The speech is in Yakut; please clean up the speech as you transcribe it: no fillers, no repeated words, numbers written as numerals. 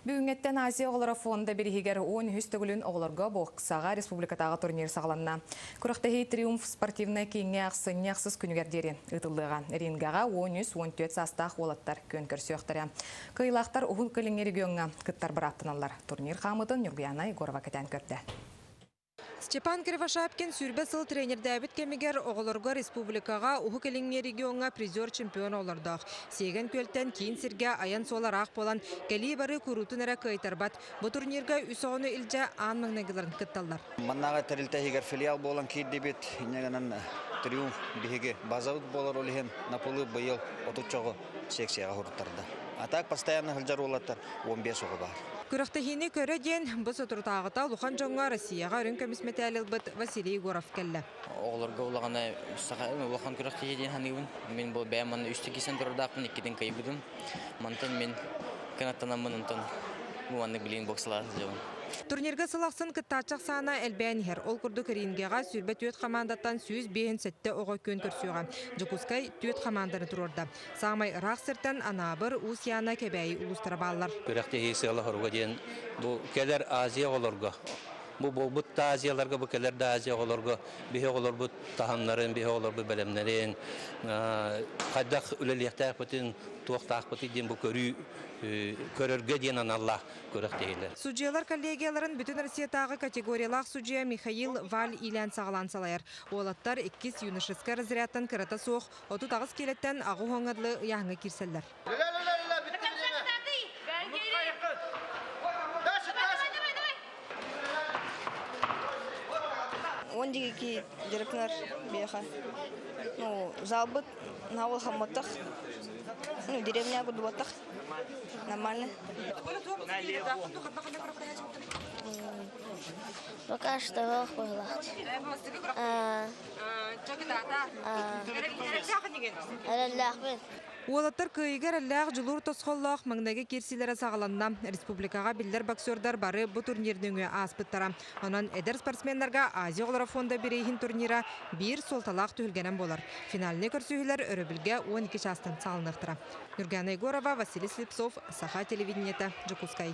Бүгүҥҥэттэн Азия оҕолоро фонда бирииһигэр 13 төгүлүн оҕолорго боксаҕа республикатааҕы турнир саҕаланна. Күрэхтэһии Триумф спортивнай кииҥҥэ ахсынньы ахсыс күнүгэр диэри ыытыллыаҕа. Рингаҕа 13-14 саастаах уолаттар күөн көрсүөхтэрэ. Кыайыылаахтар Уһук Илиҥҥи региоҥҥа кыттар бырааптаналлар. Турнир хаамыытын Ньургуйаана Егорова кэтээн көрдө. Степан Кривошапкин 20 сыл тренердээбит кэмигэр оҕолорго республикаҕа Уһук Илиҥҥи региоҥҥа призер чемпион олордоох. Сиэгэн Күөлтэн киин сиргэ айан суола ыраах буолан, кэлии-барыы куруутун эрэ кыайтарбат. Бу турнирга үс оҕону илдьэ аан маҥнайгыларын кытталлар. Маннааҕы тэрилтэ иһигэр филиал буолан киирдибит. Инньэ гынан Триумф биһиги базабыт буолар, ол иһин Наполы быйыл отучча оҕо секцияҕа суруттарда. А так постоянно сылдьар уолаттар 15 оҕо баар. Күрэхтэһиини көрө диэн бу соторутааҕыта улахан дьоҥҥо Россияҕа үрүҥ көмүс мэтээл ылбыт Василий Егоров кэллэ. Оҕолорго улахан саха улахан күрэхтэһии диэн саныыбын. Мин бу бэйэм манна үстэ киирсэн турардаахпын, иккитин кыайбытым. Мантан мин кынаттанаммын онтон бу маннык билигин боксалаан сылдьабын. Турнирга сыл ахсын кыттааччы ахсаана элбээн иһэр. Ол курдук рингэҕэ 24 хамаандаттан 157 оҕо күөн көрсүөҕэ. Дьокуускай түөрт хамаанданы туруорда. Саамай ыраах сиртэн Анаабыр, Уус Яна, Кэбээйи улуустара бааллар. Күрэхтэһии сыала-соруга диэн бу кэлэр Азия оҕолорго, бу буолбут да Азияларга, бу кэлэр да Азия оҕолорго биһи оҕолорбут таһымнарын, биһи оҕолорбут бэлэмнэрин, хайдах үлэлиэхтээхпитин, туохтаахпытый диэн бу көрүү көрөргө диэн аналлаах күрэхтэһиилэр. Судьуйалар коллегияларын Бүтүн Россиятааҕы категориялаах судьуйа Михаил Валь иилээн саҕалаан салайар. Уолаттар иккис юношескай разрядтан кырата суох 38 киилэттэн аҕыс уоҥҥа дылы ыйааһыҥҥа киирсэллэр. Он диэки дьарыктанар биэхэ. Ну, залбыт наҕыл хамматтах. Ну, деревня курдубаттах. Нормально. Пока что ох быһылаах. Эрэллээхпин. Уолаттар кыайыыга эрэллээх дьулуур тосхоллоох маҥнайгы киирсиилэрэ саҕаланна. Республикаҕа биллэр боксердар бары бу турнир нөҥүө ааспыттара. Онон эдэр спортсменнарга Азия оҕолоро фонда бирииһин турнира биир суолталаах түһүлгэнэн буолар. Финальнай көрсүһүүлэр өрөбүлгэ 12 чаастан саҕаланыахтара. Нюргана Егорова, Василий Слепцов, Саха телевидениета, Дьокуускай.